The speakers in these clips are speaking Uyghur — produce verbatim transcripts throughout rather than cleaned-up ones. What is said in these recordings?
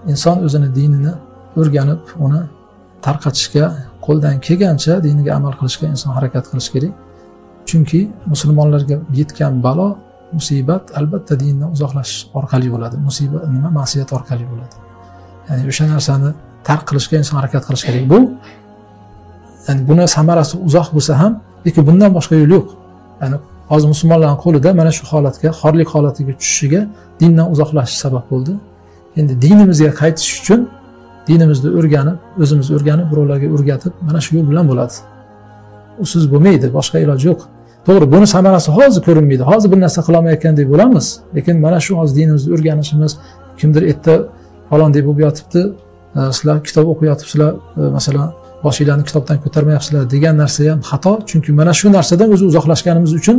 ئىنسان ئۆزىنى دىنىنى ئۆگىنىپ، ئۇنى تارقىتىشكە، قولدىن كەلگەنچە دىنىگە ئەمەل قىلىشقا ئىنسان ھەرىكەت قىلىشى كېرەك. چۈنكى مۇسۇلمانلارغا يەتكەن بالا، مۇسىبەت، ئەلۋەتتە، دىننى ئۇزاقلاش ئارقىلىق بولىدۇ. مۇسىبەت نېمە؟ مەسىيەت ئارقىلىق بولىدۇ. يەنى ئۆشە نەرسىنى تەرك قىلىشقا ئىنسان ھەرىكەت قىلىشى كېرەك. بۇ، يەنى بۇنى سەمەرىسى ئۇزاق بولسا ھەم، لېكىن بۇندىن باشقا يول يوق. يەنى ھازىر مۇسۇلمانلارنىڭ قولىدا مانا شۇ ھالەتكە، خارلىق ھالىتىگە چۈشۈشىگە دىندىن ئۇزاقلىشىش سەۋەب بولدى. ئەمدى دىنىمىزگە قايتىش ئۈچۈن دىنىمىزنى ئۆگىنىپ، ئۆزىمىز ئۆگىنىپ، بىراۋلارغا ئۆگىتىپ، مانا شۇ يول بىلەن بولىدۇ. ئۇسىز بولمايدۇ، باشقا ئىلاج يوق. توغرا، بۇنى سەمەرىسى ھازىر كۆرۈنمەيدۇ. ھازىر بىر نەرسە قىلالمايۋاتقاندەك بولىمىز. لېكىن مانا شۇ ھازىر دىنىمىزنى ئۆگىنىشىمىز، كىمدۇر ئېيتتى، پالان دەپ بولۇپ ياتىپتۇ، ئە، سىلەر كىتاب ئوقۇياتىپسىلەر، ئە، مەسىلەن، باشىلارنى كىتابتىن كۆتۈرمەيۋاتىسىلەر دېگەن نەرسە ھەم خاتا. چۈنكى مانا شۇ نەرسىدىن ئۆزى ئۇزاقلاشقىنىمىز ئۈچۈن،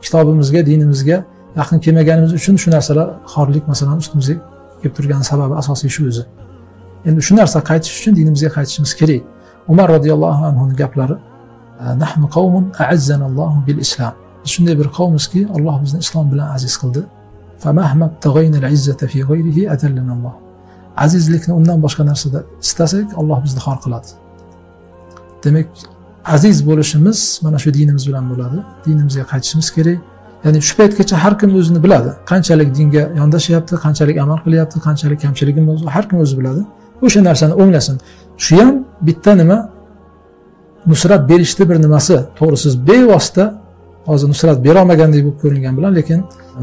كىتابىمىزغا، دىنىمىزگە يېقىن كەلمىگەنىمىز ئۈچۈن شۇ نەرسىلەر خارلىق، مەسىلەن، ئۈستىمىزگە كېلىپ تۇرغان سەۋەبى ئاساسىي شۇ ئۆزى. ئەمدى شۇ نەرسىگە قايتىش ئۈچۈن دىنىمىزگە قايتىشىمىز كېرەك. ئۆمەر رازىياللاھۇ ئەنھۇنىڭ گەپلىرى، نەھنۇ قەۋمۇن ئەئەززەنەللاھۇ بىل ئىسلام. بىز شۇنداق بىر قەۋمىزكى، ئاللاھ بىزنى ئىسلام بىلەن ئەزىز قىلدى. فمهما ابتغينا العزة في غيره أذلنا الله. ئەزىزلىكنى ئۇنىڭدىن باشقا نەرسىدە ئىستىسەك، ئاللاھ بىزنى خار قىلىدۇ. دېمەك، ئەزىز بولۇشىمىز مانا شۇ دىنىمىز بىلەن بولىدۇ. دىنىمىزگە قايتىشىمىز كېرەك. يەنى شۇ پەيتكىچە ھەر كىم ئۆزىنى بىلىدۇ. قانچىلىك دىنگە ياندىشىۋاتىدۇ، قانچىلىك ئەمەل قىلىۋاتىدۇ، قانچىلىك كەمچىلىكىمىز بار، ھەر كىم ئۆزى بىلىدۇ. ئۇ شۇ نەرسىنى ئوڭلىسۇن. شۇ ھەم بىتتە نېمە؟ نۇسرەت بېرىشتە بىر نېمىسى، توغرا، سىز بىۋاسىتە ھازىر نۇسرەت بېرەلمىگەندەك بولۇپ كۆرۈنگەن بىلەن، لېكىن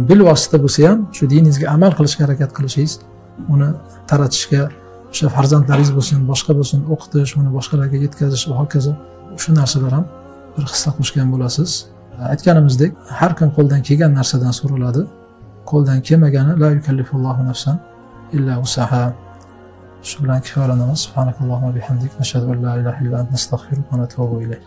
بىلۋاسىتە بولسا ھەم شۇ دىنىڭىزگە ئەمەل قىلىشقا ھەرىكەت قىلىشىڭىز، ئۇنى تارىتىشقا، ئوشۇ پەرزەنتلىرىڭىز بولسۇن، باشقا بولسۇن، ئوقۇتۇش، ئۇنى باشقىلارغا يەتكۈزۈش ۋە ھاكازا، شۇ نەرسىلەر ھەم بىر خىسلەت قوشقان بولىسىز. ئېيتقىنىمىزدەك، ھەر كىم قولدىن كەلگەن نەرسىدىن سورىلىدۇ. قولدىن كەلمىگەننى لا يۇكەللىفۇللاھۇ نەفسەن ئىللا ۋۇسئەھا. شۇ بىلەن كۇپايىلىنىمىز. سۇبھانەكەللاھۇممە ۋە بىھەمدىك، نەشھەدۇ ئەن لا ئىلاھە ئىللا ئەنتە، نەستەغفىرۇكە ۋە نەتۇبۇ ئىلەيك.